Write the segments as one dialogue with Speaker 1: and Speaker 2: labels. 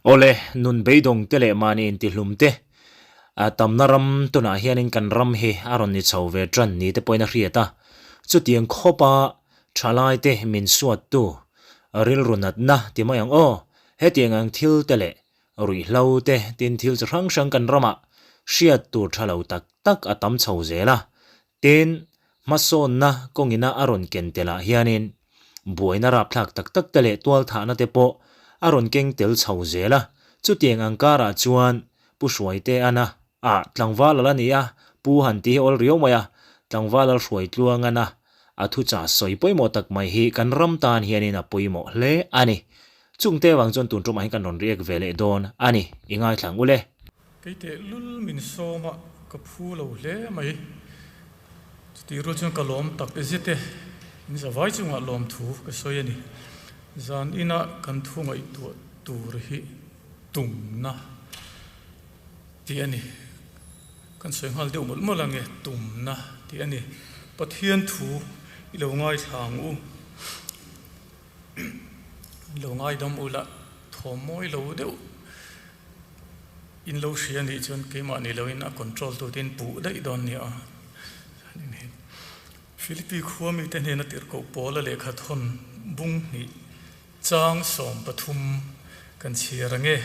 Speaker 1: Awle, nun beidawng te leh mahni intihlum te tamna ram tunah hianin kan ram hi a rawn ni chho ve tan ni te pawhin a hriat a. Chutiang khawpa thalai te min suattu rilru natna ti mai ang aw, hetiang ang thil te leh ruihhlo te tin thil chi hrang hrang kan ramah hriat tur tha lo tak tak a tam chho zel a. Tin, hmasawnna kawngina a rawn ken telah hianin buaina rapthlak tak tak te leh tualthahna te pawh a rawn keng tel chho zel a. Chutiang ang karah chuan Pu Hruaiteana ah tlangval al a ni a, Pu han ti hi awl riau mai a, tlangval al Hruaitluangana a thuchah sawi pawimawh tak mai hi kan ram tan hianin a pawimawh hle a ni. Chungte avang chuan tun tumah hian kan rawn react ve leh dawn a ni. I ngaithla ang u le.
Speaker 2: Kei teh lul min sawm a, ka phu lo hle mai. Chutih rual chuan ka lawm tak zet e, in zavai chungah lawmthu ka sawi a ni. Zan inah kan thu ngaihtuah tur hi tumna tih a ni. Kan sawi nghal deuh mawlh mawlh ange, tumna tih a ni. Pathian thu i lo ngaithla ang u. I lo ngaidam u lah, thawm mawi lo deuh. In lo hria nih chuan keimah ni loin a control tu te in puh daih dawn nia. Philippi khua mite hnena tirhkoh Paula lehkha thawn bung hnih chang 13 kan chhiar ange.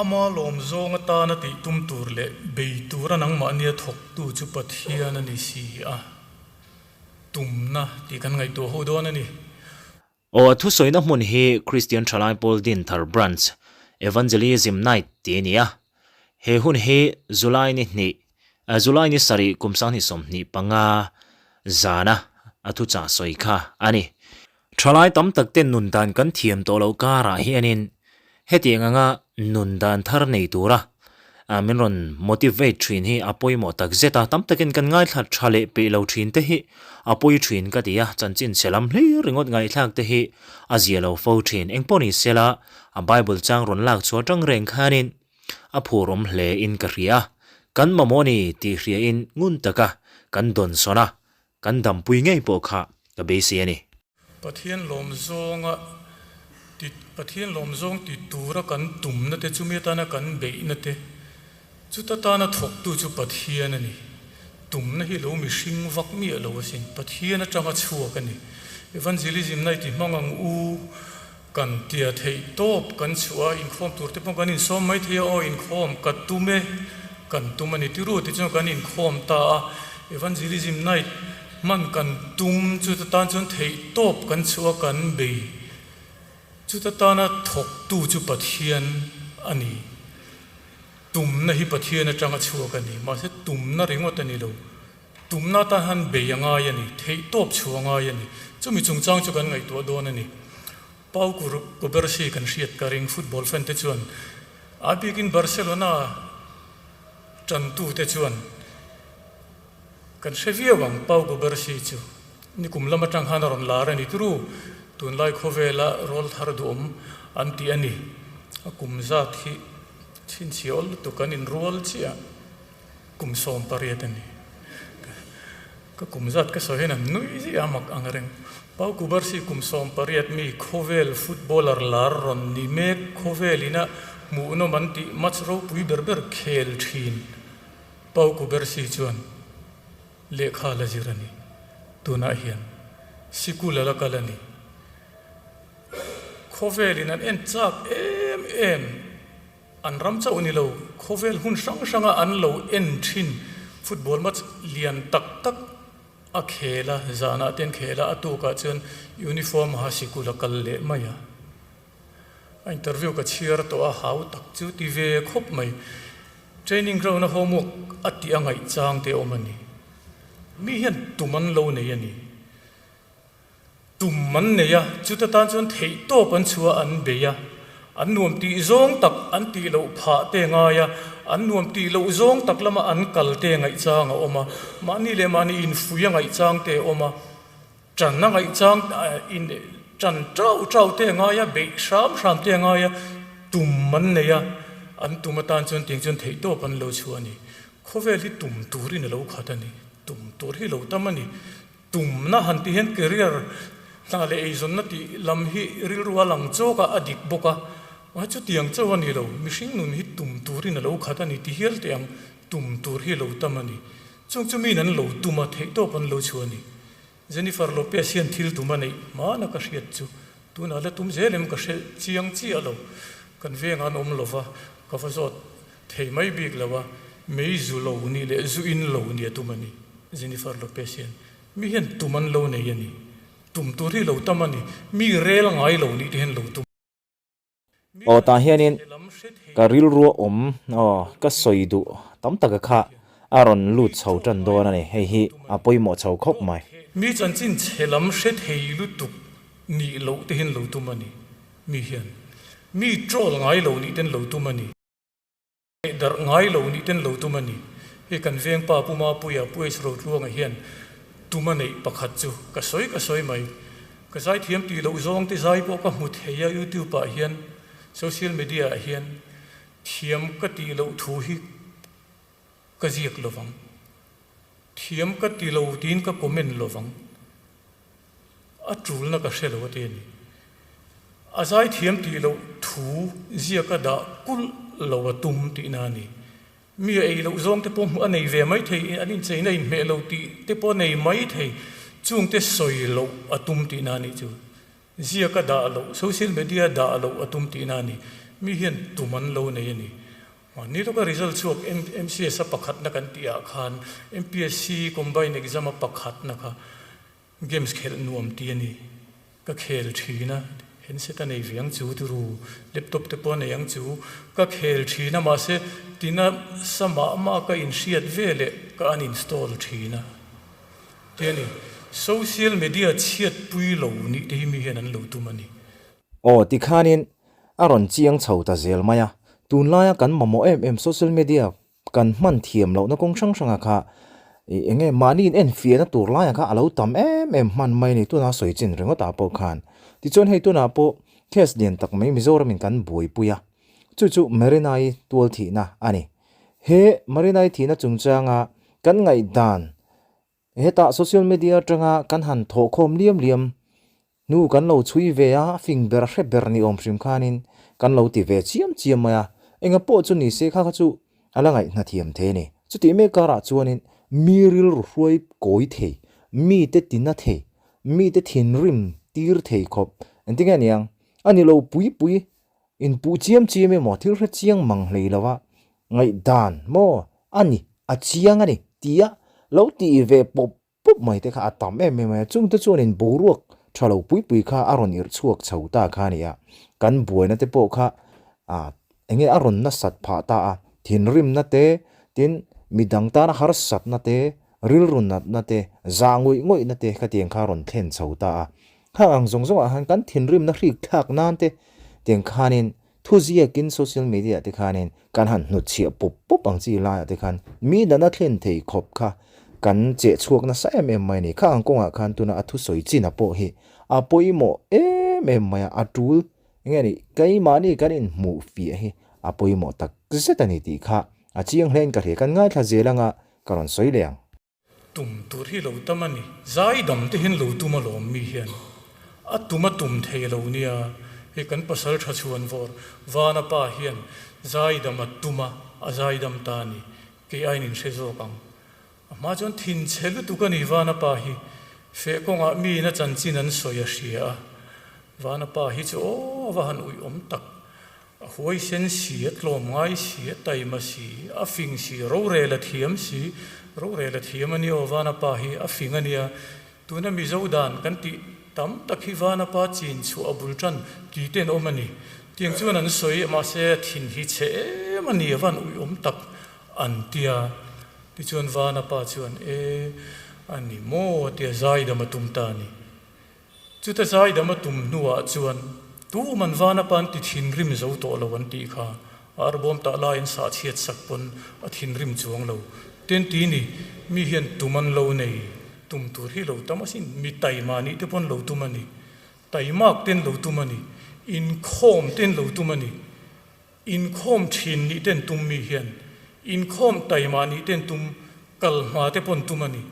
Speaker 2: Ama lawm zawng atana tih tum tur leh bei tura nangmahnia thawktu chu Pathian a ni si a, tumna tih kan ngaihtuah ho dawn a ni.
Speaker 1: Aw, a thusawina hmun hi Kristian Thalai Pawl Dinthar Branch Evangelism Night tih a ni a. He hun hi July ni hnih, July ni sarih kum 2025 zana a thuchah sawi kha a ni. Thalai tam tak ten nun dan kan thiam tawh loh karah hianin Hetiang anga nun dan thar nei tura min rawn motivate thin hi a pawimawh tak zet a, tam takin kan ngaithla tha leh peih lo thin te hi a pawi thin ka ti a, chanchin chhe lam hlir ringawt ngaihthlak te hi a zia lo fo thin. Engpawh ni sela a Bible chang rawn lak chhuah atang reng khanin a phur awm hle in ka hria a, kan mamawh ni tih hria in ngun taka kan dawnsawn a, kan dampui ngei pawh kha ka beisei a ni.
Speaker 2: Pathian lawm zawnga ti Pathian lawm zawng ti tura kan tumna te chumi atana kan beihna te chuta tana thawktu chu Pathian a ni. Tumna hi lo mihring vak miah lo asin. Pathian atanga chhuak a ni. Evangelism na i ti hmang ang u kan tia theih tawp kan chhuah a, inkhawm tur te pawh kan insawm mai thei a, aw inkhawm ka tum e kan tum a ni tiru tichuan kan inkhawm ta a. Evangelism night Hman kan tum chuta tan chuan theih tawp kan chhuah a kan bei. Chuta tana thawktu chu Pathian a ni. Tumna hi Pathian atanga chhuak a ni. Mahse tumna ringawt a ni lo. Tumna atan han bei a ngai a ni. Theih tawp chhuah a ngai a ni. Chumi chungchang chu kan ngaihtuah dawn a ni. Pau Kubersi kan hriat ka ring football fan te chuan a bikin Barcelona tantute chuan Kan hre viau ang, Pau Gubersi chu nikum lam atang khan a rawn lar a ni turu, tunlai khawvela rawl thar duhawm an ti a ni. A kum zat hi chhinchhiah awl lutuk an inrual chiah kum 18 a ni. Ka kum zat ka sawi hian an nui ziah a mak ang reng. Pau Gubersi kum 18 mi khawvel footballer lar rawn ni mek khawvel ina hmuhnawm an tih match ropui ber ber khel thin. Pau Kubersi chuan lehkha la zir a ni. Tunah hian sikul a la kal a ni. Khawvelin an en chak em em, an ram chauh ni lo, khawvel hun hrang hranga an lo en thin football match lian tak tak a khel a, zanah te an khel a, a tukah chuan uniform ha sikul a kal leh mai a. A interview ka chhiar tawh a, hau tak chu ti ve khawp mai. Training ground a homework a tih a ngaih chang te awm a ni. Mi hian tum an lo nei a ni. Tum an nei a, chuta tan chuan theih tawp an chhuah an bei a, an nuam tih zawng tak an tih loh phah te ngai a, an nuam tih loh zawng tak lama an kal te ngaih chang a awm a, mahni leh mahni infui a ngaih chang te a awm a. Ṭan a ngaihchang in ṭan ṭauh ṭauh te a ngai a, beih hram hram te a ngai a, tum an nei a, an tum atan chuan tiang chuan theihtawp an lo chhuah a ni. Khawvel hi tum turin a lo khat a ni, tum tur hi lo tam a ni. Tumna han tih hian career Hna leh eizawnna tih lam hi rilru a lang chawk a, a dik bawk a. Mahse chutiang chauh a ni lo, mihring nun hi tum turin a lo khat a ni ti hial teh ang, tum tur hi lo tam a ni. Chung chu miin an lo tum a, theihtawp an lo chhuah a ni. Jennifer Lopez hian thil tum a neih hmana ka hriat chu tunah la tum zel em ka hre chiang chiah lo. Kan vengah an awm lova, ka va zawt thei mai bik lo a, mei zu lo nih leh zu in lo nih a tum a ni, Jennifer Lopez hian. Mi hian tum an lo nei a ni. Tum tur hi lo tam a ni. Mi rel ngai lo nih te hian lo tum.
Speaker 1: Aw tah hianin ka rilrua awm aw ka sawi duh tam taka kha a rawn lut chho tan dawn a ni. Hei hi a pawimawh chho khawp mai.
Speaker 2: Mi chanchin chhe lam hre thei lutuk nih loh te hian lo tum a ni. Mi hian mi troll ngai lo nih ten lo tum a ni. Darh ngai lo nih ten lo tum a ni. Hei kan veng pa Pu Mapuia, Pu H Rotluanga hian tum a neih pakhat chu ka sawi ka sawi mai. Ka zaithiam tih loh zawng te zai pawh ka hmu thei a YouTube ah hian, social media ah hian thiam ka tih loh thu hi ka ziak lovang. Thiam ka ti lo tiin ka comment lovang. A tulna ka hre lo a ti a ni. A zaithiam tih loh thu ziaka dah kulh lo a tum tihna a ni. Mi a ei loh zawng te pawh hmuh a nei ve mai thei, an incheina inhmeh lo tih te pawh a nei mai thei, chungte sawi loh a tum tihna a nih chu. Ziaka dah loh, social media dah loh a tum tihna a ni. Mi hian tum an lo nei a ni. Mahni lawka result chhuak MCS a pakhatna kan tih ah khan MPSC combined exam a pakhatna kha Games khelh nuam ti a ni. Ka khel thin a, handset a nei ve ang chu turu, laptop te pawh a nei ang chu. Ka khel thin a, mahse tina sa mah mah ka inhriat ve leh ka uninstall thin a ti a ni. Social media chhiatpui lo nih te hi mi hian an lo tum a ni.
Speaker 1: Aw, tikhanin a rawn chiang chho ta zel mai a, tunlaia kan mamawh em em social media Kan hman thiam lohna kawng hrang hranga kha ih eng nge mahni in enfiahna tur laia kha a lo tam em em hman mai a ni tuna sawi chin ringawt ah pawh khan. Tichuan hei tunah pawh case lian tak mai Mizoram in kan buaipui a, chu chu Marina-i tual thihna a ni. He Marina-i thihna chungchanga kan ngaihdan Hetah social media atanga kan han thawhkhawm liam liam hnu kan lo chhui ve a, fing ber hre ber ni awm hrim khanin kan lo ti ve chiam chiam mai a, enga pawh chu ni se kha kha chu a la ngaihna thiam thei a ni. Chutih mek karah chuanin mi rilru hruai kawi thei, mite tina thei, mite thinrim tir thei khawp engtinge aniang a ni lo pui pui Inpuh chiam chiam emaw thil hre chiang mang hlei lo a, ngaihdan maw a ni, a chiang a ni tia lo tih ve pawp pawp mai te kha a tam em em mai a, chungte chuanin boruak tha lo pui pui kha a rawn irh chhuak chho ta kha a ni a, kan buaina te pawh kha ah eng nge a rawn nasat phah ta a, thinrimna te tin midang tana harsatna te, rilru natna te, zah ngawih ngawihna te khatiang kha a rawn thlen chho ta a. Khang ang zawng zawngah khan kan thinrimna hrik thlak nan te tiang khanin thu ziakin social media te khanin kan han hnutchhiah pup pup ang chi laiah te khan mi dana thlen thei khawp kha kan cheh chhuak nasa em em mai a ni. Khang ang kawngah khan tuna a thusawi china pawh hi a pawimawh em em mai a, a tul enge ni keimahni kan inhmuh fiah hi a pawimawh tak zet a ni tih kha a chiang hlein ka hria. Kan ngaithla zel anga ka rawn sawi leh ang.
Speaker 2: Tum tur hi lo tam a ni. Zaidam te hian lo tum alawm mi hian a tum a tum thei lo nia. Hei kan pasal tha chhuan vawr Vana pa hian zaidam a tum a, a zaidam ta a ni. Kei aiin in hre zawk ang. A hma chuan thinchhe lutuk a ni Vana pa hi. Feh kawngah miin a chanchin an sawi a hria a. Vana pa hi chu aw a va han uih awm tak. A huaisen si, a tlawm ngai si, a taima si, a fing si, rorel a thiam si, rorel a thiam a nia aw Vanapa hi a fing a nia. Tuna Mizo dan kan tih tam tak hi Vanapa chin chhuah a bul tan ti ten awm a ni. Tiang chuan an sawi mahse a thin hi chhe em a ni a van uiawm tak an tia. Tichuan Vanapa chuan e a ni maw tia zaidam a tum ta a ni. Chuta zaidam a tum hnuah chuan tu man van a pan ti thinrim zo tawh lo an tih kha arbawm tah laiin sahchhiat sak pawn a thinrim chuang lo. Ten ti ni, mi hian tum an lo nei, tum tur hi lo tam asin, mi taima nih te pawn lo tum a ni, taimak ten lo tum a ni, inkhawm ten lo tum a ni, inkhawm thin nih ten tum mi hian inkhawm taima nih ten tum, kal hma te pawn tum a ni,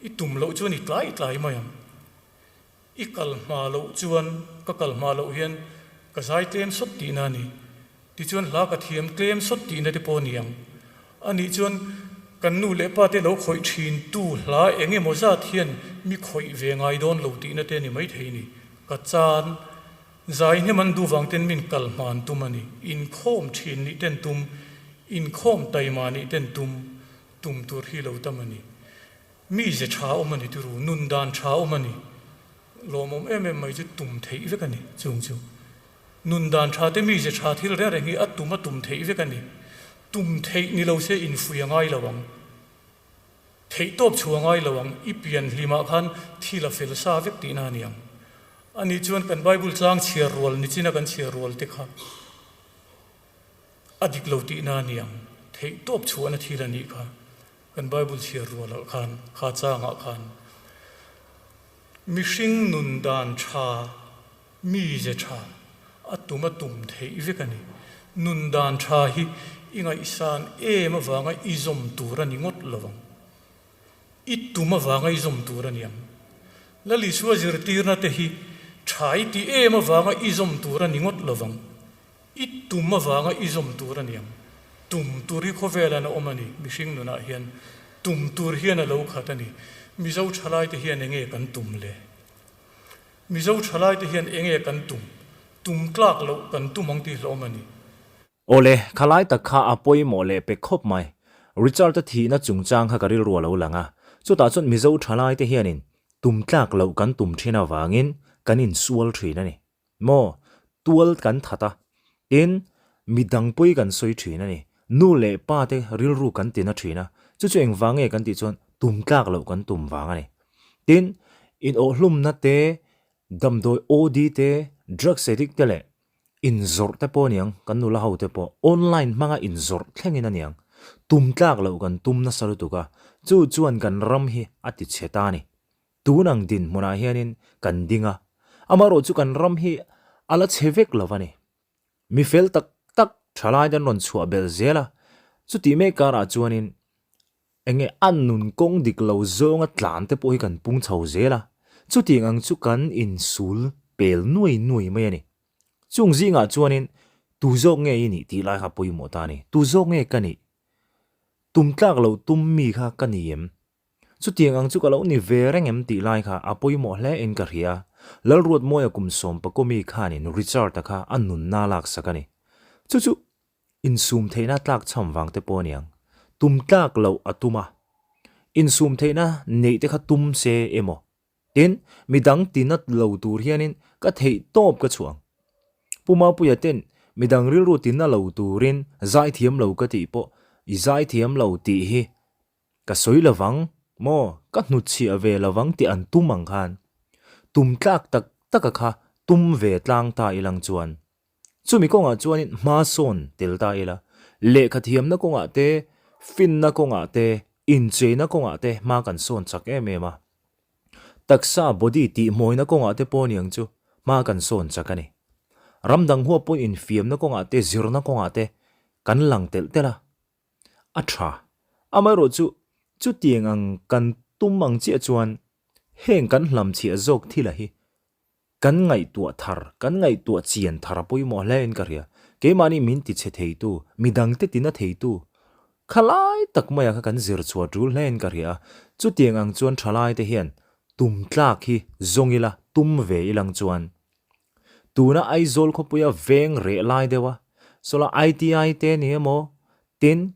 Speaker 2: i tum loh chuan i tlai tlai mai ang. I kal hma loh chuan ka kal hma loh hian ka zai tlem sawt tihna a ni. Tichuan hla ka thiam tlem sawt tihna te pawh a ni ang. Anih chuan kan nu leh pa te lo khawih thin tu hla eng emaw zat hian mi khawih ve ngai dawn lo tihna te a ni maithei ni. Ka chan zai hnem an duh vang ten min kal hman tum a ni. Inkhawm thin nih ten tum, inkhawm taima nih ten tum, tum tur hi lo tam a ni. Mi ze tha awm a ni turu, nun dan tha awm a ni. Lawmawm em em mai chu tum theih vek a ni chung chu. Nun dan tha te mi ze tha thil reng reng hi a tum a tum theih vek a ni. Tum theih ni lo se infui a ngai lo ang. Theih tawp chhu a ngai lo ang. I pian hlimah khan thil a fel sa vek tihna a ni ang. Ani chuan kan Bible tlang chhiar rual nichina kan chhiar rual te kha a dik lo tihna a ni ang. Theih tawp chhuahna thil a nih kha. Kan Bible chhiar rual ah khan, kha chang ah khan, mihring nun dan tha, mize tha, a tum a tum theih vek a ni. Nun dan tha hi i ngaihsan em avanga i zawm tur a ni ngawt lo ang. I tum avanga i zawm tur a ni ang. Lal Isua zirtirna te hi tha i ti em avanga i zawm tur a ni ngawt lo vang. I tum avanga i zawm tur a niang. Tum tur hi khawvelan a awm a ni, mihring nunah hian tum tur hian a lo khat a ni. Mizo thalaite hian enge kan tum le? Mizo thalaite hian enge kan tum? Tum tlak loh kan tum ang tih hlawm a ni.
Speaker 1: Awle, khalai tak kha a pawimawh leh pe khawp mai. Richard-a thihna chungchang kha ka rilru a lo lang a, chutah chuan Mizo thalaite hianin tum tlak loh kan tum thin avangin kan insual thin a ni. Maw? Tual kan that a, tin, mi dang pawi kan sawi thin a ni. Nu leh pa te rilru kan tina thin a, chu chu engvang nge kan tih chuan tum tlak loh kan tum vang a ni. Tin, inawhhlumna te, damdawi OD te, drugs addict te leh inzawrh te pawh a niang, kan nula ho te pawh online hmanga inzawrh thlengin a niang. Tum tlak loh kan tum nasa lutuk a, chu chuan kan ram hi a ti chhe ta a ni. Tun ang dinhmunah hianin kan ding a, amaherawh chu kan ram hi a la chhe vek lo a ni. Mi fel tak tak thalai te an rawn chhuah belh zel a, chutih mek karah chuanin eng nge a nun kawng dik lo zawnga tlan te pawh hi kan pung chho zel a, chutiang ang chu kan insul pel nuai nuai mai a ni. Chung zingah chuanin tu zawk nge i nih tih lai kha pawimawh ta a ni. Tu zawk nge ka nih? Tum tlak lo tum mi kha ka ni em? Chutiang ang chu ka lo ni ve reng em tih lai kha a pawimawh hle in ka hria. Lalruatmawia kum sawm Pakomi khanin Richard-a kha a nunna laksak a ni. Chu chu insum theihna tlak chham vang te pawh a niang. Tum tlak loh a tum a. Insum theihna neih te kha tum se emaw? Tin, midang tinat lo tur hianin ka theih tawp ka chhuah ang. Pu Mapuia ten midang rilru tina lo turin zaithiam lo ka tih pawh i zaithiam lo tih hi Ka sawi lovang maw, ka hnutchhiah ve lovang tih an tum ang khan tum tlak tak taka kha tum ve tlang ta ilang chuan chumi kawngah chuanin hma sawn tel ta ila, lehkha thiamna kawngah te, finna kawngah te, incheina kawngah te hma kan sawn chak em em a. Taksa, body, tihmawina kawngah te pawh aniang chu hma kan sawn chak a ni. Ram dang huap pawhin infiamna kawngah te, zirna kawngah te kan lang telh telh a. A tha. Amaherawh chu, chutiang ang kan tum ang chiah chuan heng kan hlamchhiah zawk thila hi kan ngaihtuah thar, kan ngaihtuah chian thar a pawimawh hle in ka hria. Keimahni min tichhe theitu, midangte tina theitu khalai tak maia kha kan zir chhuah tul hle in ka hria a. Chutiang ang chuan thalaite hian tum tlak hi zawng ila, tum ve ilang chuan Tuna Aizawl khawpuia veng reh lai deuh a, sawla ITI te ni emaw, tin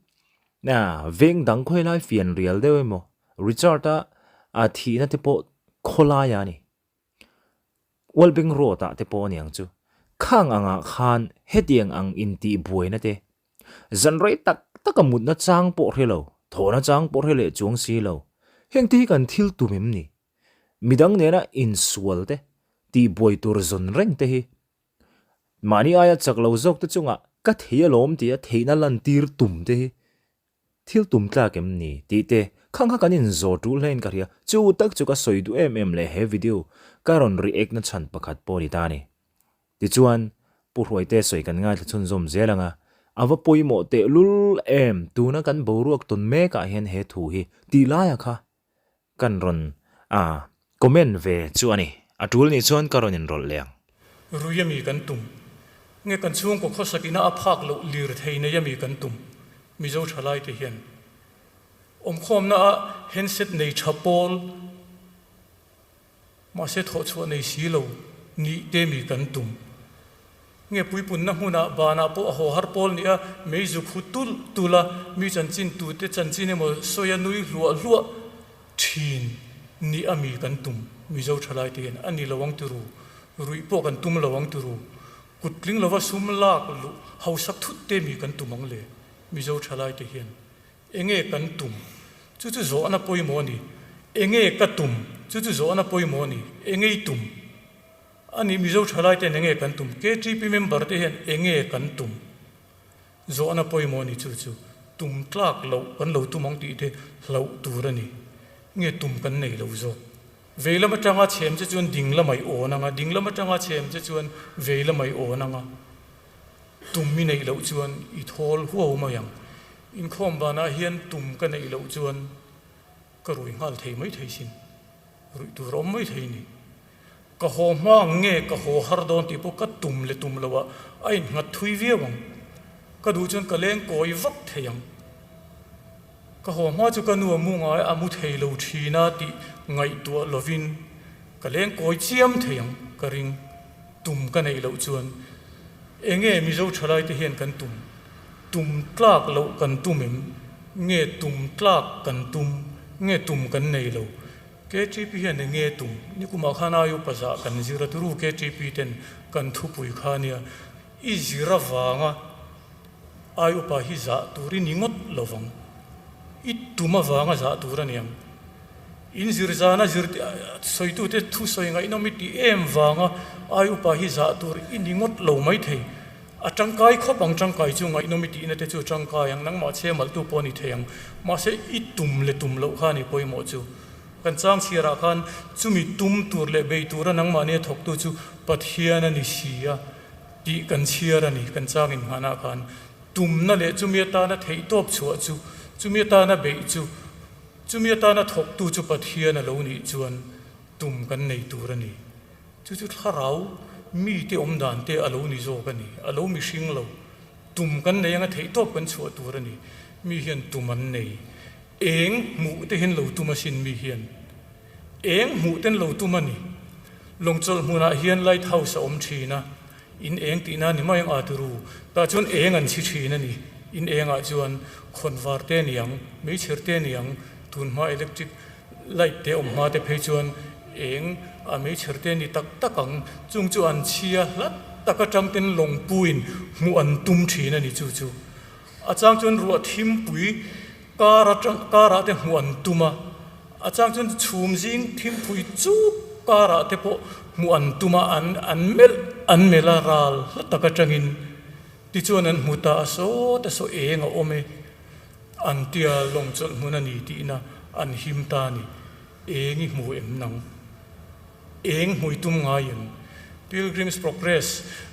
Speaker 1: veng dang khawi lai fian rial deuh emaw, Richard-a thihna te pawh khawlaia a ni. Wellbank Road ah te pawh a ni ang chu. Khang angah khan hetiang ang intihbuaina te, zan rei tak taka mutna chang pawh hre lo, thawhna chang pawh hre leh chuang si lo, hengte hi kan thil tum em ni? Midang nena insual te, tihbuai tur zawn reng te hi mahni aia chak lo zawk te chungah ka thei alawm tia theihna lantir tum te hi thil tum tlak em ni tih te khang kha kan inzawr tul hlein ka hria. Chu tak chu ka sawi duh em em leh he video ka rawn react na chhan pakhat pawh a ni ta a ni. Tichuan, Pu Hruaite sawi kan ngaithla chhunzawm zel ang a, a va pawimawh tehlul em tuna kan boruak tawn mekah hian he thu hi tih laia kha Kan rawn a comment ve chu a ni. A tul nih chuan ka rawn inrawlh leh ang.
Speaker 2: Rui ami kan tum? Nge kan chhungkaw khawsak ina a phak loh lir thei nei ami kan tum? Mizo thalai te hian awmkhawmna ah handset nei tha pawl mahse thawhchhuah nei si lo nih te mi kan tum? Nge puipunna hmunah banah pawh a haw har pawl nia mei zuk hu tulh tulh a mi chanchin tute chanchin emaw sawi a nui hluah hluah Thin nih a mi kan tum Mizo thalai te hian a ni lo ang tiru, ruih pawh kan tum lo ang tiru, kut tling lova sum lak luh hausak thut te mi kan tum ang le Mizo thalai te hian enge kan tum chu chu zawhna pawimawh a ni, enge ka tum chu chu zawhna pawimawh a ni, enge i tum a ni Mizo thalai ten enge kan tum KTP member te hian enge kan tum. Zawhna pawimawh ni chu chu tum tlak loh kan lo tum ang tih te hlauh tur a ni. Nge tum kan nei lo zawk? Vei lam atanga chhem che chuan ding lamah i awn ang a, ding lam atanga chhem che chuan vei lamah i awn ang a. Tum i neih loh chuan i thawl huau mai ang. Inkhawm banah hian tum ka neih loh chuan ka rui nghal thei mai thei sin. Ruih tur a awm mai thei ni. Ka haw hma ang nge ka haw har dawn tih pawh ka tum leh tum loh ah a innghat thui viau ang. Ka duh chuan ka leng kawi vak thei ang. Ka haw hma chu ka nu a mu ngai a mu thei lo thin a tih ngaihtuah lovin ka leng kawi chiam thei ang ka ring. Tum ka neih loh chuan enge Mizo thalai te hian kan tum? Tum tlak loh kan tum em? Nge tum tlak kan tum? Nge tum kan nei lo? KTP hian eng nge tum? Nikumah khan ai upa zah kan zir a turu KTP ten kan thupui kha nia i zir avanga ai upa hi zah tur i ni ngawt lovang. I tum avanga zah tur a niang. In zir zana zir sawitute thu sawi ngaihnawm i tih em vanga ai upa hi zah tur i ni ngawt lo maithei. A tangkai khawp ang tangkai chu ngaihnawm i tihna te chu a tangkai ang, nangmah chhe malhtu pawh a ni thei ang. Mahse i tum leh tum loh kha a ni pawimawh chu. Kan chang chhiarah khan chumi tum tur leh bei tura nangmahni a thawktu chu Pathian a ni si a tih kan chhiar a ni. Kan chang innghanah khan tumna leh chumi atana theihtawp chhuah chu, chumi atana beih chu, chumi atana thawktu chu Pathian a lo nih chuan tum kan nei tur a ni. Chu chu thlarau mite awm dan te a lo ni zawk a ni, a lo mihring lo. Tum kan nei anga theihtawp kan chhuah tur a ni. Mi hian tum an nei. Eng hmuh te hian lo tum asin mi hian. Eng hmuh ten lo tum a ni. Lawngchawlh hmunah hian light house a awm thin a, in eng tihna a ni mai ang a ti ru. Tah chuan eng an chhi thin a ni. In engah chuan khawnvar te a ni ang, meichher te a ni ang, tunhma electric Light te awm hma te phei chuan eng a meichher te ni tak tak ang, chung chu an chhia hlat tak atang ten lawngpuiin hmuh an tum thin a ni chu chu. A chang chuan ruah thimpui kar atang karah te hmuh an tum a, a chang chuan chhum zing thimpui chuk karah te pawh hmuh an tum a, an an melh an melh a ral hla tak atangin tichuan an hmu ta a sawt a saw eng a awm e. An tia lawng chawlh hmun a ni tihna an him ta a ni. Eng i hmu em nang? Eng hmui tum ngai em? Pilgrim's Progress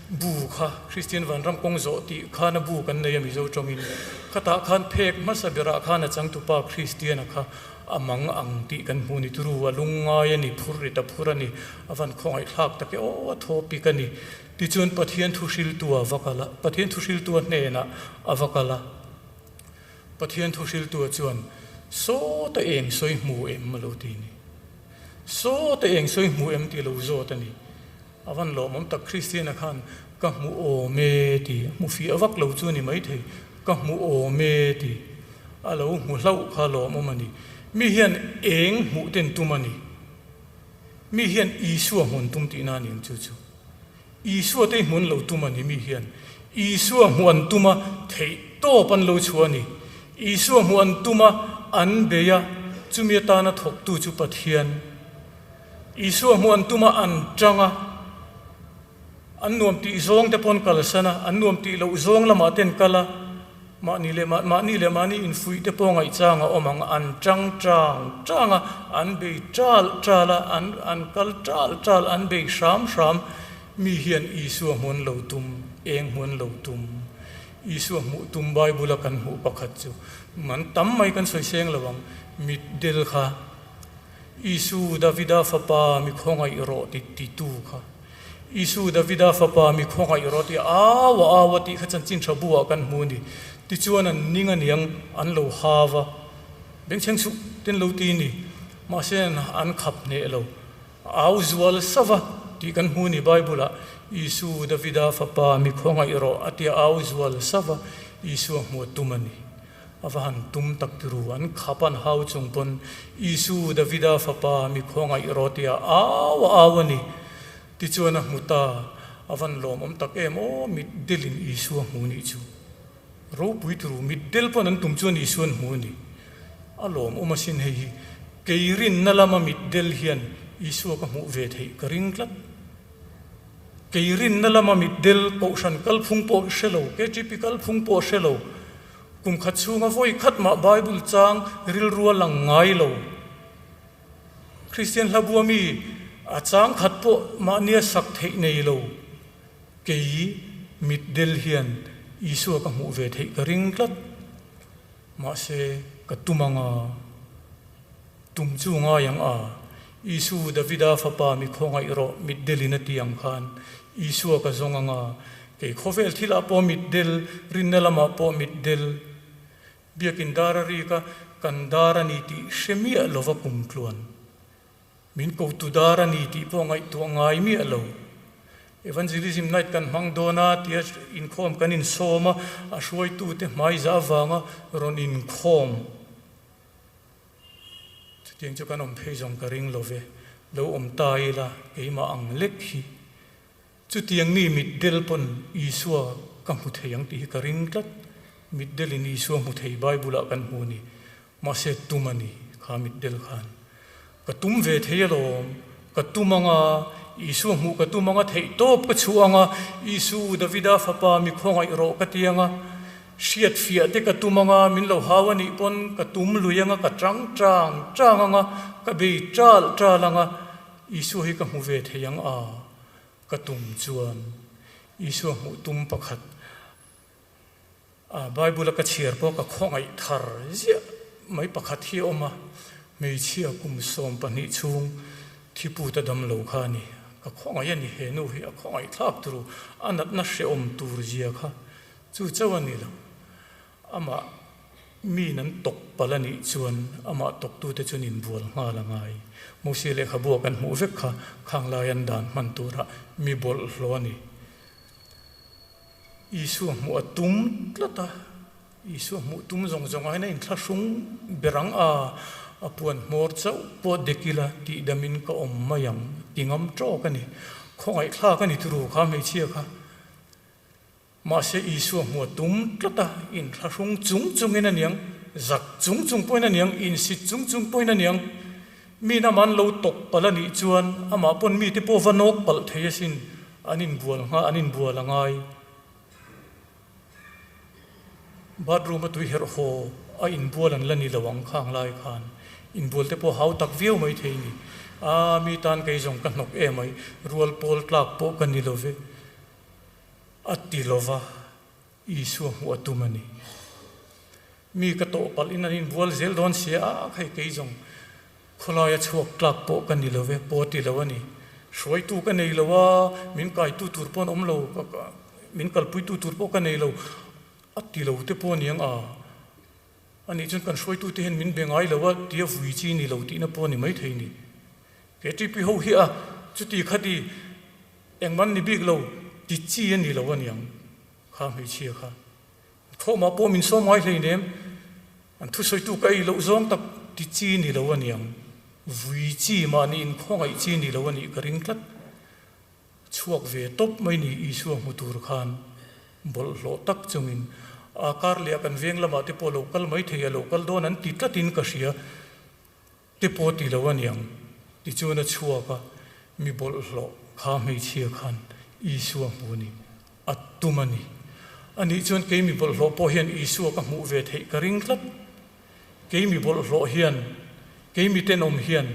Speaker 2: bu kha Kristian Vanram kawng zawh tih khan a bu kan nei a Mizo tawngin. Khatah khan phek hmasa berah khan a changtupa Kristiana kha a mang ang tih kan hmu ni turu a lungngai a ni, phur rit a phur a ni, a van khawngaihthlak tak e aw a thaw pik a ni. Tichuan Pathian thuhriltu a va kal a, Pathian thuhriltu a hnenah a va kal a. Pathian thuhriltua chuan, Sawta eng sawi hmu em? a lo ti ni. Sawta eng sawi hmu em tih a lo zawt a ni. A van lawmawm tak Kristiana khan, Ka hmu awm e ti. A hmu fiah vak lo chu a ni maithei. Ka hmu awm e ti. A lo hmu hlauh kha lawmawm a ni. Mi hian eng hmuh ten tum a ni. Mi hian Isua hmun tum tihna a ni ang chu chu. Isua te hmun lo tum a ni mi hian Isua hmuh an tum a, theih tawp an lo chhuah a ni. Isua hmuh an tum a, an bei a, chumi atana thawktu chu Pathian. Isua hmuh an tum a, an tang a, an nuam tih zawng te pawh an kalsan a, an nuam tih loh zawng lamah te an kal a, Mahni leh mahni leh mahni infuih te pawh ngaihchang a awm ang, an tang tang tang a, an bei tal tal a, an an kal tal tal, an bei hram hram. Mi hian Isua hmuan lo tum, eng hmuan lo tum? Isua hmuh tum Bible a kan hmuh pakhat chu man tam mai kan sawi seng lo ang, mitdel kha. Isu, Davida fapa, mi khawngaih rawh ti titu kha. Isu, Davida fapa, mi khawngaih rawh ti au a au a tih kha chanchin tha bu ah kan hmu a ni. Tichuan an ning aniang an lo hau a, bengchheng suh ten lo ti ni. Mahse an khap hneh lo. Au zual sauh a tih kan hmu ni Bible ah Isu Davida fapa mi khawngaih rawh a tia au zual sauh a Isua hmuh a tum a ni. A va han tum tak ti ru an khap an hau chung pawn Isu Davida fapa mi khawngaih rawh tia au a au a ni. Tichuan a hmu ta a van lawmawm tak em aw mitdelin Isua hmu nih chu. Ropui turu mitdel pawn an tum chuan Isuan hmu a ni. A lawmawm asin hei hi kei rinna lama mitdel hian Isua ka hmuh ve theih ka ring tlat. Kei rinna lama mitdel kohhran kalphung pawh hre lo, KTP kalphung pawh hre lo, kum khat chhunga vawi khat mah Bible chang rilru a lang ngai lo. Kristian hlabua mi a chang khat pawh mahnia sak theih nei lo. Kei mitdel hian Isua ka hmuh ve theih ka ring tlat. Mahse, ka tum anga tum chu ngai ang a, Isu Davida fapa mi khawngaih rawh mitdelin a ti ang khan Isua ka zawng anga, kei khawvel thilah pawh mitdel, rinna lamah pawh mitdel, biakin dar a rik a, kan dar a ni tih hre miah lova kumtluan. Min kotu dar a ni tih pawh ngaihtuah ngai miah lo. Evangelism Night kan hmang dawn a tia inkhawm kan insawm a, a hruaitute hmaiza avanga rawn inkhawm. Chutiang chu kan awm phei zawng ka ring lo ve. Lo awm ta ila keimah ang lek hi. Chutiang mi mitdel pawn Isua ka hmu thei ang tih hi ka ring tlat. Mitdelin Isua hmu thei Bible-ah kan hmu a ni. Mahse tum a ni kha mitdel khan. Ka tum ve thei alawm, ka tum anga, Isua hmuh ka tum anga theih tawp ka chhuah anga, Isu, Davida fapa mi khawngaih rawh ka ti anga, hriat fiah te ka tum anga, min lo hau a nih pawn ka tum lui anga, ka tang tang tang anga, ka bei tal tal anga, Isua hi ka hmu ve thei ang a, ka tum chuan Isua hmuh tum pakhat A Bible a ka chhiar pawh ka khawngaih thar ziah mai pakhat hi a awm a, hmeichhia kum 12 chhung thiputa dam lo kha a ni. Ka khawngaih a ni, he nu hi a khawngaih thlak turu, a natna hrehawm tur zia kha chu chauh a ni lo. Amah miin an tawk palh a nih chuan amah tawktute chuan inbual nghal a ngai. Mosia lehkhabu a kan hmuh vek kha khang lai an dan hman turah mi bawlhhlawh a ni. Isua hmuh a tum tlat a, Isua hmuh tum zawng zawng aiin a inthlahrung ber ang a, a puan hmawr chauh pawh dek ila tihdamin ka awm mai ang ti ngam tawk a ni. Khawngaihthlak a ni turu kha hmeichhia kha. Mahse Isua hmuh a tum tlat a, inthlahrung chung chungin a niang, zak chung chung pawhin a niang, insit chung chung pawhin a niang. Mi nama an lo tawk palh a nih chuan amah pawn mite pawh va nawk palh thei asin, an inbual ngha an inbual a ngai. Bathroom a tui herh haw a inbual an la ni lo ang khang lai khan inbual te pawh hau tak viau mai thei ni. A mi tan kei zawng ka hnawk em mai, rual pawl tlak pawh ka ni lo ve a ti lo va. Isua hmuh a tum a ni. Mi ka tawh palh in an inbual zel dawn sia a, hei kei zawng khawlaia chhuak tlak pawh ka ni lo ve, pawh ti lo a ni. Hruaitu ka nei lo a, min kaitu tur pawh an awm lo, min kalpuitu tur pawh ka nei lo a ti lo te pawh a ni ang a. Anih chuan kan hruaitute hian min be ngai lo a tia vui chi ni lo tihna pawh a ni maithei ni. KTP ho hi a chuti khati engman ni bik lo ti chi a ni lo a niang kha hmeichhia kha. Thawhmah pawh min sawm ngai hleinem an thusawitu ka ei loh zawng tak ti chi ni lo a niang. Vui chi mahni inkhawngaih chi ni lo a nih ka ring tlat. Chhuak ve tawp mai ni Isua hmu tur khan bawlhhlawh tak chungin a kar leh a kan veng lamah te pawh lo kal mai thei a lo kal dawn an ti tlatin ka hria te pawh ti lo aniang tichuan a chhuak a mi bawlhhlawh kha hmeichhia khan Isua hmu ni a tum a ni. Anih chuan kei mi bawlhhlawh pawh hian Isua ka hmuh ve theih ka ring tlat. Kei mi bawlhhlawh hian kei mi tenawm hian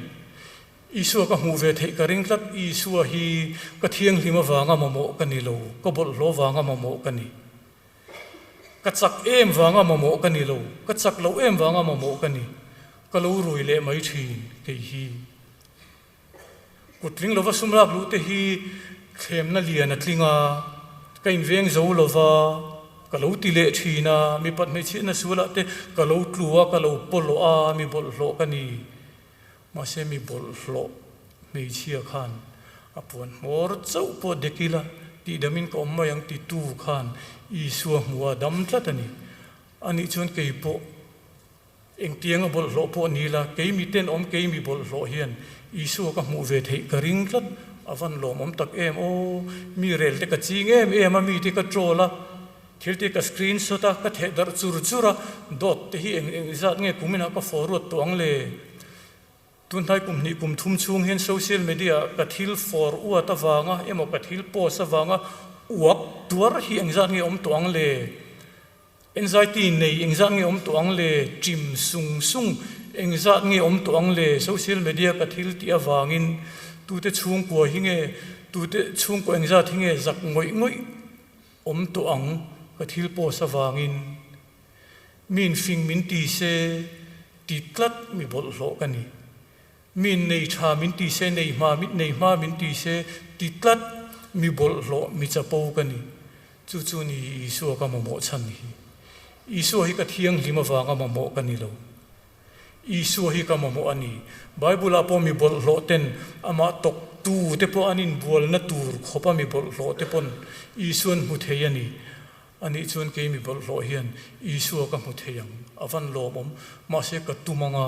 Speaker 2: Isua ka hmuh ve theih ka ring tlat, Isua hi ka thianghlim avanga mamawh ka ni lo, ka bawlhhlawh vanga mamawh ka ni. Ka chak em vanga mamawh ka ni lo, ka chak loh em vanga mamawh ka ni. Ka lo rui leh mai thin kei hi. Kut tling lova sum lak luh te hi thlemna lian a tling a, ka inveng zo lova ka lo ti leh thin a, mipat hmeichhiatna sualah te ka lo tlu a, ka lo pawlawh a, mi bawlhhlawh ka ni. Mahse mi bawlhhlawh hmeichhia khan a puan hmawr chauh pawh dek ila tihdamin ka awm mai ang titu khan Isua hmuh a dam tlat a ni. Anih chuan kei pawh Engtianga bawlhhlawh pawh ni la, kei mi tenawm kei mi bawlhhlawh hian Isua ka hmuh ve theih ka ring tlat, a van lawmawm tak em aw, mi rel te ka ching em em a, mi te ka troll a, thil te ka screenshot a, ka theh darh chur chur a, dawt te hi eng eng zat nge kumin ah ka forward tawh ang le? Tunhnai kum hnih kum thum chhung hian social media ah ka thil forward avanga emaw ka thil post avanga uak tuar hi engzat nge awm tawh ang le? Anxiety nei engzat nge awm tawh ang le? Chim sung sung engzat nge awm tawh ang le? Social media ka thil tih avangin tute chhungkua hi nge, tute chhungkua engzat hi nge zak ngawih ngawih awm tawh ang ka thil post avangin? Mi infing min ti se ti tlat mi bawlhhlawh ka ni. Mi nei tha min ti se, nei hma nei hma min ti se ti tlat mi bawlhhlawh mi chapo ka ni. Chu chu ni Isua ka mamawh chhan hi. Isua hi ka thianghlim avanga mamawh ka ni lo. Isua hi ka mamawh a ni. Bible ah pawh mi bawlhhlawh ten amah tawk tu te pawh an inbualna tur khawpa mi bawlhhlawh te pawn Isuan hmu thei a ni. Anih chuan kei mi bawlhhlawh hian Isua ka hmu thei ang, a van lawmawm, mahse ka tum anga,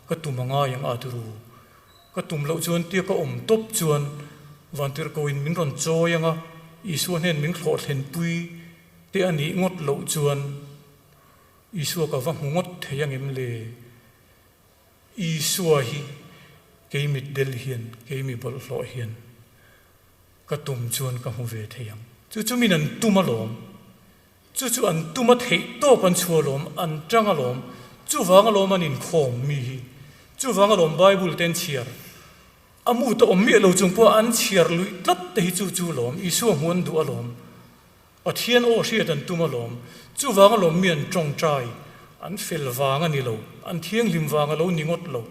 Speaker 2: ka tum a ngai ang a ti ru. Ka tum loh chuan tia ka awm tawp chuan Vantirhkohin min rawn chawi anga Isua hnen min thlawh thlenpui te a nih ngawt loh chuan Isua ka va hmu ngawt thei angem le? Isua hi kei mitdel hian, kei mi bawlhhlawh hian Ka tum chuan ka hmu ve thei ang. Chu chu min an tum alawm. Chu chu an tum a theih tawp an chhuah alawm, an tang alawm. Chuvang alawm an inkhawm mi hi. Chuvang alawm Bible te an chhiar. A mut a awm miah lo chung pawh an chhiar luih tlat te hi chu chu alawm. Isua hmu an duh alawm. Pathian aw hriat an tum alawm. Chuvang alawm mi an tawngtai. An fel vang a ni lo. An thianghlim vang a lo ni ngawt lo.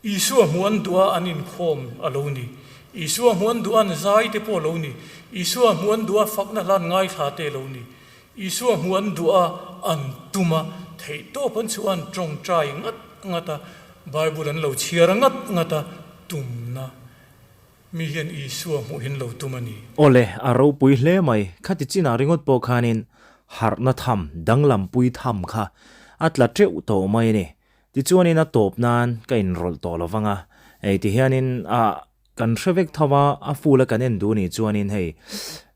Speaker 2: Isua hmuh an duh a an inkhawm a lo ni. Isua hmuh an duh a an zai te pawh a lo ni. Isua hmuh an duh a fakna hla an ngaithla te a lo ni. Isua hmuh an duh a an tum a, theihtawp an chhuah a an tawngtai ngat ngat a, Bible an lo chhiar ngat ngat a, tumna mi hian Isua hmuh hin lo tum a ni.
Speaker 1: Awle, a ropui hle mai. Khati chinah ringawt pawh khanin harhna tham, danglampui tham kha a tla teuh tawh mai a ni. Tichuanin a tawp nan ka inrawlh tawh lo vang a, hei tihianin ah kan hre vek tho a, a full a kan en duh nih chuanin hei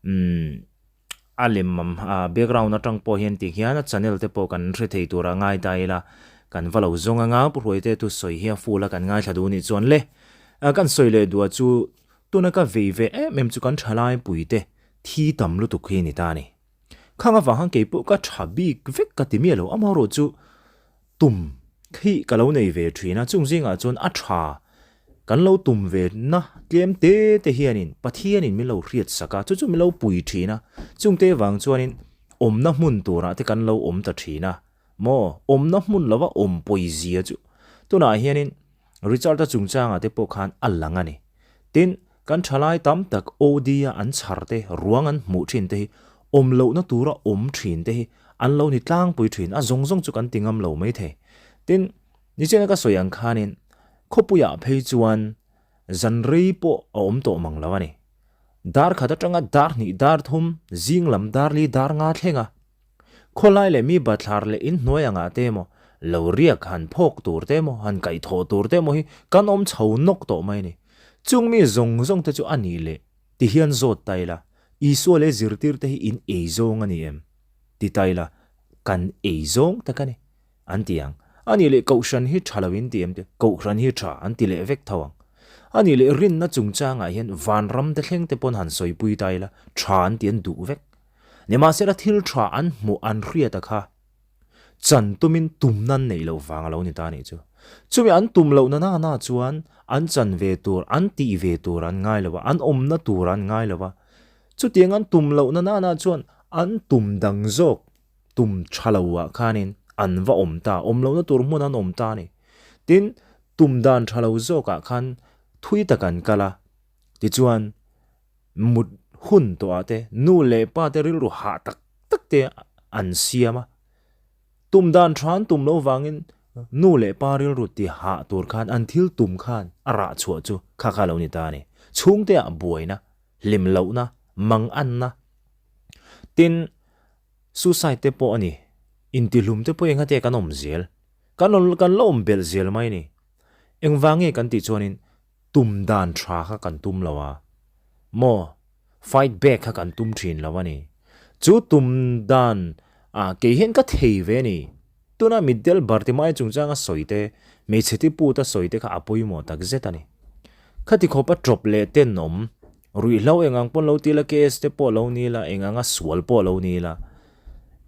Speaker 1: umm a lem ah background atang pawh hian ti hian a channel te pawh kan hre thei tur a ngai ta ila, kan va lo zawng anga Pu Hruaite thu sawi hi a full a kan ngaithla duh nih chuan le kan sawi leh duh a chu tuna ka vei ve em em chu kan thalai puite thi tam lutuk hi ni ta a ni. Khang avang khan keipawh ka tha bik vek ka ti miah lo, amaherawh chu Tum khi ka lo nei ve thin a, chung zingah chuan a tha kan lo tum ve na tlem te te hianin Pathianin min lo hriat sak a, chu chu min lo pui thin a, chungte vang chuanin awmna hmun turah te kan lo awm ta thin a, maw awmna hmun lova awm pawizia chu tunah hianin Richard-a chungchangah te pawh khan a lang a ni. Tin, kan thalai tam tak OD-a an chhar te, ruang an hmuh thin te hi awm lohna tura awm thin te hi an lo ni tlangpui thin, a zawng zawng chu kan ti ngam lo mai thei. Tin, nichina ka sawi ang khanin khawpuiah phei chuan zan rei pawh a awm tawh mang lo a ni. Dar khat atanga dar hnih dar thum, zing lam dar li dar nga thleng a. Khawlai leh mi bathlar leh inhnuai angah te emaw, lo riak han phawk tur te emaw, han kaihthawh tur te emaw hi kan awm chho nawk tawh mai a ni. Chung mi zawng zawng te chu a nih leh ti hian zawt ta ila, Isua leh zirtir te hi in ei zawng a ni em? Ti ta ila, kan ei zawng tak a ni, an ti ang. A nih leh Kohhran hi tha lo in ti em? Kohhran hi tha an ti leh vek tho ang. A nih leh rinna chungchangah hian vanram te thleng te pawn han sawipui ta ila, tha an ti an duh vek. Nimahsela thil tha an hmuh an hriat a kha chan tumin tum nan neih loh vang a lo ni ta a nih chu. Chumi an tum loh na na na chuan an chan ve tur, an tih ve tur an ngai lo a, an awmna tur an ngai lo a. Chutiang an tum loh na na na chuan an tum dang zawk tum tha lo ah khanin an va awm ta, awm lohna tur hmun an awm ta a ni. Tin, tum dan tha lo zawk ah khan. Thui tak an kal a, tichuan mut hun tawhah te nu leh pa te rilru hah tak tak te an siam a. Tum dan tha an tum loh vangin nu leh pa rilru ti hah tur khan an thil tum khan a rah chhuah chu kha kha lo ni ta a ni. Chhungte ah buaina, hlim lohna, manganna, tin suicide te pawh a ni, intihlum te pawh engate kan awm zel, kan kan la awm belh zel mai a ni. Engvang nge kan tih chuanin tum dan tha kha kan tum lo a, maw fight back kha kan tum thin lo a ni. Chu tum dan ah kei hian ka thei ve a ni. Tuna mitdel Bartimai chungchanga sawi te, hmeichhe tiput a sawi te kha a pawimawh tak zet a ni. Khati khawpa tawp leh tenawm, ruihhlo eng ang pawn lo ti la, case te pawh lo ni la, eng anga sual pawh lo ni la,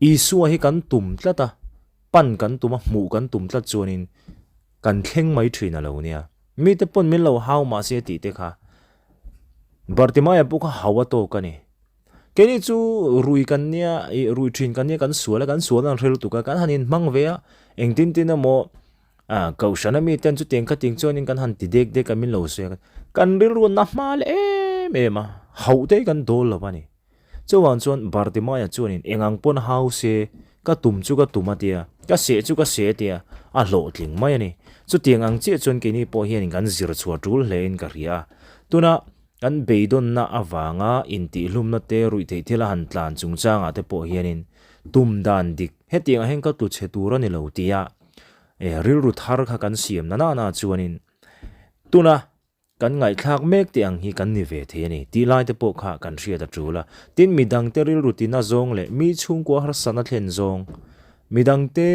Speaker 1: Isua hi kan tum tlat a, pan kan tum a, hmuh kan tum tlat chuanin kan thleng mai thin a lo nia. Mite pawn min lo hau mahse tih te kha Bartimaia pawh kha hau a tawk a ni. Keini chu rui kan nia, ih rui thin kan nia, kan sual a, kan sual an hre lutuk a, kan han inhmang ve a, engtin tin emaw ah kohhran a miten chutiang khating chuanin kan han ti dek dek a min lo sawi a, kan rilru na hma leh em em a, hauh te hi kan dawl lo a ni. Chuvang chuan Bartimaia chuanin eng ang pawn hau se, ka tum chu ka tum a tia, ka seh chu ka seh a tia, a hlawhtling mai a ni. Chutiang ang chiah chuan keini pawh hianin kan zir chhuah tul hlein ka hria a. Tuna kan beidawnna avanga intihlumna te ruihtheih thil a han tlan chungchangah te pawh hianin tum dan dik hetiangah hian ka tlu chhe tur a ni lo tia rilru thar kha kan siam na nana chuanin tuna Kan ngaihthlak mek teh ang hi kan ni ve thei a ni tih lai te pawh kha kan hriat a tul a. Tin, midangte rilru tina zawng leh mi chhungkua harsatna thlen zawng, midangte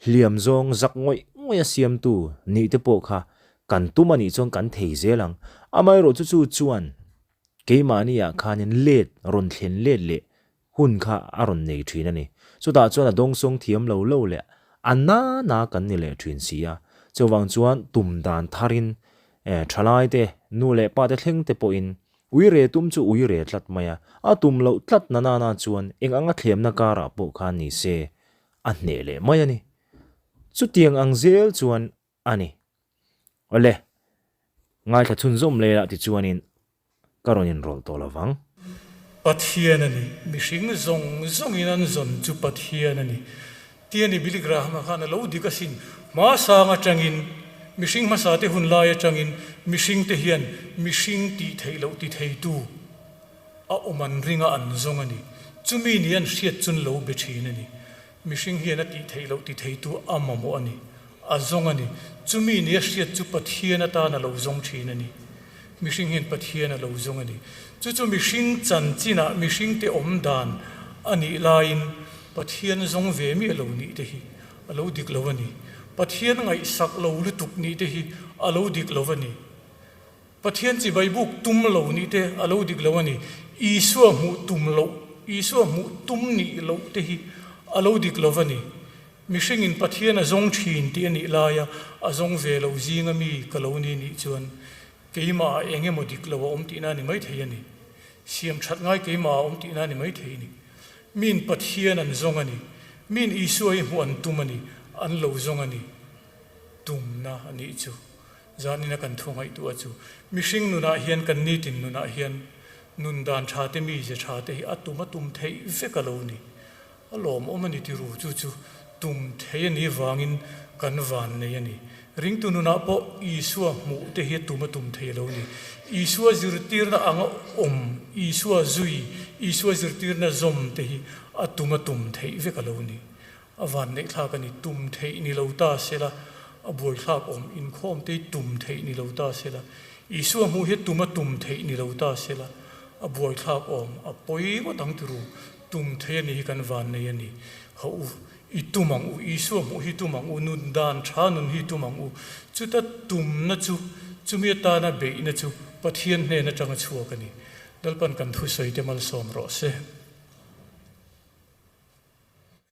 Speaker 1: hliam zawng zak ngawih ngawih a siamtu nih te pawh kha kan tum a nih chuan kan thei zel ang. Amaherawh chu chu chuan keimahni ah khanin let rawn thlen let leh hun kha a rawn nei thin a ni. Chutah chuan a dawngsawng thiam lo lo leh a na na kan ni leh thin si a. Chuvang chuan tum dan tharin thalai te, nu leh pa te thleng te pawhin ui re tum chu ui re tlat mai a, a tum loh tlat na na na chuan eng anga thlemna karah pawh khan ni se a hneh leh mai a ni. Chutiang ang zel chuan a ni. Awle, ngaithla chhunzawm leh lah tichuanin ka rawn inrawlh tawh lo vang.
Speaker 2: Pathian a ni. Mihring zawng zawngin an zawn chu Pathian a ni. Tia ni Billy Graham-a khan a lo dik asin. Hmasang atangin, mihring hmasate hun lai atangin mihringte hian mihring tih theih loh ti theitu a awm an ringa an zawng a ni. Chumi ni an hriat chun lo be thin a ni. Mihring hian a tih theih loh ti theitu a mamawh a ni. A zawng a ni. Chumi ni a hriat chu Pathian atan a lo zawng thin a ni. Mihring hian Pathian a lo zawng a ni. Chu chu mihring chanchinah mihringte awm dan a nih laiin Pathian zawng ve miah lo nih te hi a lo dik lo a ni. Pathian ngaihsak lo lutuk nih te hi a lo dik lo a ni. Pathian chibai buk tum lo nih te a lo dik lo a ni. Isua hmuh tum loh, Isua hmuh tum nih loh te hi a lo dik lo a ni. Mihringin Pathian a zawng thin tih a nih laia a zawng ve lo zinga mi ka lo ni nih chuan keimah ah eng emaw dik lo a awm tihna a ni maithei a ni. Siam that ngai keimah ah a awm tihna a ni maithei a ni. Miin Pathian an zawng a ni. Miin Isua hi hmuh an tum a ni. An lo zawng a ni. Tumna a nih chu. Zanina kan thu ngaihtuah chu mihring nunah hian kan nitin nunah hian nun dan tha te mize tha te hi a tum a tum theih vek a lo ni. A lawmawm a ni ti ru chu chu tum thei a nih vangin kan van nei a ni. Ringtu nunah pawh Isua hmuh te hi a tum a tum thei lo ni. Isua zirtirna anga awm, Isua zui, Isua zirtirna zawm te hi a tum a tum theih vek a lo ni. A van neih thlak a ni. Tum theih ni lo ta sela, a buaithlak awm inkhawm te hi tum theih ni lo ta sela, Isua hmuh hi tum a tum theih ni lo ta sela, a buaithlak awm a pawi ngawt ang ti ru. Tum thei a ni hi kan van nei a ni. Hauh u, i tum ang u, Isua hmuh hi tum ang u, nun dan tha nun hi tum ang u. Chuta tumna chu, chumi atana beihna chu Pathian hnen atanga chhuak a ni. Lalpan kan thusawi te malsawm rawh se.